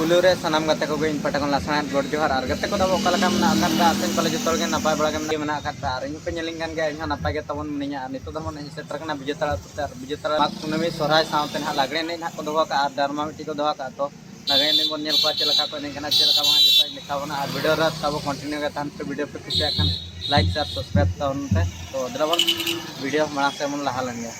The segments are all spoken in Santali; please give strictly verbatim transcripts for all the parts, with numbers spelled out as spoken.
ᱯᱩᱭᱞᱩ ᱨᱮ ᱥᱟᱱᱟᱢ ᱜᱟᱛᱮ ᱠᱚᱜᱮ ᱤᱧ ᱯᱟᱦᱴᱟ ᱠᱷᱚᱱ ᱞᱟᱥᱟᱲᱦᱮᱫ ᱜᱚᱰ ᱡᱚᱦᱟᱨ᱾ ᱟᱨ ᱜᱟᱛᱮ ᱠᱚᱫᱚ ᱚᱠᱟ ᱞᱮᱠᱟ ᱢᱮᱱᱟᱜ ᱟᱠᱟᱫ ᱯᱮᱭᱟ? ᱟᱥᱟᱧ ᱯᱟᱞᱮ ᱡᱚᱛᱚ ᱦᱚᱲ ᱜᱮ ᱱᱟᱯᱟᱭ ᱵᱟᱲᱟ ᱜᱮ ᱢᱮᱱᱟᱜ ᱟᱠᱟᱫ ᱯᱮᱭᱟ᱾ ᱟᱨ ᱤᱧ ᱦᱚᱸᱯᱮ ᱧᱮᱞᱤᱧ ᱠᱟᱱ ᱜᱮᱭᱟ, ᱤᱧ ᱦᱚᱸ ᱱᱟᱯᱟᱭ ᱜᱮ ᱛᱟᱵᱚᱱ ᱢᱤᱱᱟᱹᱧᱟ᱾ ᱟᱨ ᱱᱤᱛᱚᱜ ᱫᱚ ᱱᱚᱜᱼᱚᱭ ᱥᱮᱴᱮᱨ ᱠᱟᱱᱟ ᱵᱤᱡᱮᱛᱟᱲᱟ ᱟᱹᱛᱩ ᱛᱮ᱾ ᱟᱨ ᱵᱤᱡᱮᱛᱟᱲᱟ ᱢᱟᱜᱽ ᱠᱩᱱᱟᱹᱢᱤ ᱥᱚᱨᱦᱟᱭ ᱥᱟᱶᱛᱮ ᱱᱟᱦᱟᱜ ᱞᱟᱜᱽᱲᱮ ᱮᱱᱮᱡ ᱱᱟᱦᱟᱜ ᱠᱚ ᱫᱚᱦᱚ ᱠᱟᱜᱼᱟ ᱟᱨ ᱰᱨᱟᱢᱟ ᱢᱤᱫᱴᱤᱡ ᱠᱚ ᱫᱚᱦᱚ ᱠᱟᱜᱼᱟ᱾ ᱛᱚ ᱞᱟᱜᱽᱲᱮ ᱮᱱᱮᱡ ᱵᱚᱱ ᱧᱮᱞ ᱠᱚᱣᱟ ᱪᱮᱫ ᱞᱮᱠᱟ ᱠᱚ ᱮᱱᱮᱡ ᱠᱟᱱᱟ, ᱪᱮᱫ ᱞᱮᱠᱟ ᱵᱟᱝ, ᱡᱚᱛᱚ ᱫᱮᱠᱷᱟᱣ ᱵᱚᱱᱟ᱾ ᱟᱨ ᱵᱷᱤᱰᱤᱭᱳ ᱨᱮ ᱛᱟᱵᱚ ᱠᱚᱱᱴᱤᱱᱤᱭᱩ ᱜᱮ ᱛᱟᱦᱮᱱ ᱯᱮ᱾ ᱵᱷᱤᱰᱤᱭᱳ ᱯᱮ ᱠᱩᱥᱤᱭᱟᱜ ᱠᱷᱟᱱ ᱞᱟᱭᱤᱠ, ᱥᱮᱭᱟᱨ, ᱥᱟᱵᱥᱠᱨᱟᱭᱤᱵ ᱛᱟᱵᱚᱱ ᱯᱮ᱾ ᱛᱚ ᱫᱮᱞᱟ ᱵᱚᱱ ᱵᱷᱤᱰᱤᱭᱳ ᱢᱟᱲᱟᱝ ᱥᱮᱫ ᱵᱚᱱ ᱞᱟᱦᱟ ᱞᱮᱱ ᱜᱮ᱾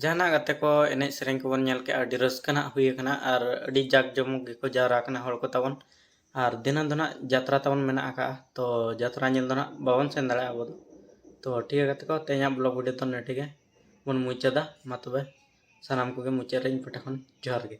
ᱡᱟᱦᱟᱱᱟᱜ ᱜᱟᱛᱮ ᱠᱚ, ᱮᱱᱮᱡ ᱥᱮᱨᱮᱧ ᱠᱚᱵᱚᱱ ᱧᱮᱞ ᱠᱮᱜᱼᱟ, ᱟᱹᱰᱤ ᱨᱟᱹᱥᱠᱟᱹ ᱱᱟᱜ ᱦᱩᱭ ᱟᱠᱟᱱᱟ ᱟᱨ ᱟᱹᱰᱤ ᱡᱟᱠ ᱡᱚᱢᱚᱠ ᱜᱮᱠᱚ ᱡᱟᱣᱨᱟ ᱟᱠᱟᱱᱟ ᱦᱚᱲ ᱠᱚ ᱛᱟᱵᱚᱱ᱾ ᱟᱨ ᱫᱷᱤᱱᱟᱹᱱ ᱫᱚ ᱱᱟᱜ ᱡᱟᱛᱨᱟ ᱛᱟᱵᱚᱱ ᱢᱮᱱᱟᱜ ᱟᱠᱟᱜᱼᱟ, ᱛᱚ ᱡᱟᱛᱨᱟ ᱧᱮᱞ ᱫᱚ ᱱᱟᱜ ᱵᱟᱵᱚᱱ ᱥᱮᱱ ᱫᱟᱲᱮᱭᱟᱜᱼᱟ ᱟᱵᱚ ᱫᱚ᱾ ᱛᱚ ᱴᱷᱤᱠ ᱜᱮᱭᱟ ᱜᱟᱛᱮ ᱠᱚ, ᱛᱮᱦᱮᱧᱟᱜ ᱵᱞᱚᱜ ᱵᱷᱤᱰᱤᱭᱳ ᱫᱚ ᱱᱚᱰᱮ ᱜᱮ ᱵᱚᱱ ᱢᱩᱪᱟᱹᱫᱟ᱾ ᱢᱟ ᱛᱚᱵᱮ ᱥᱟᱱᱟᱢ ᱠᱚᱜᱮ ᱢᱩᱪᱟᱹᱫ ᱨᱮ ᱤᱧ ᱯᱟᱦᱴᱟ ᱠᱷᱚᱱ ᱡᱚᱦᱟᱨ ᱜᱮ᱾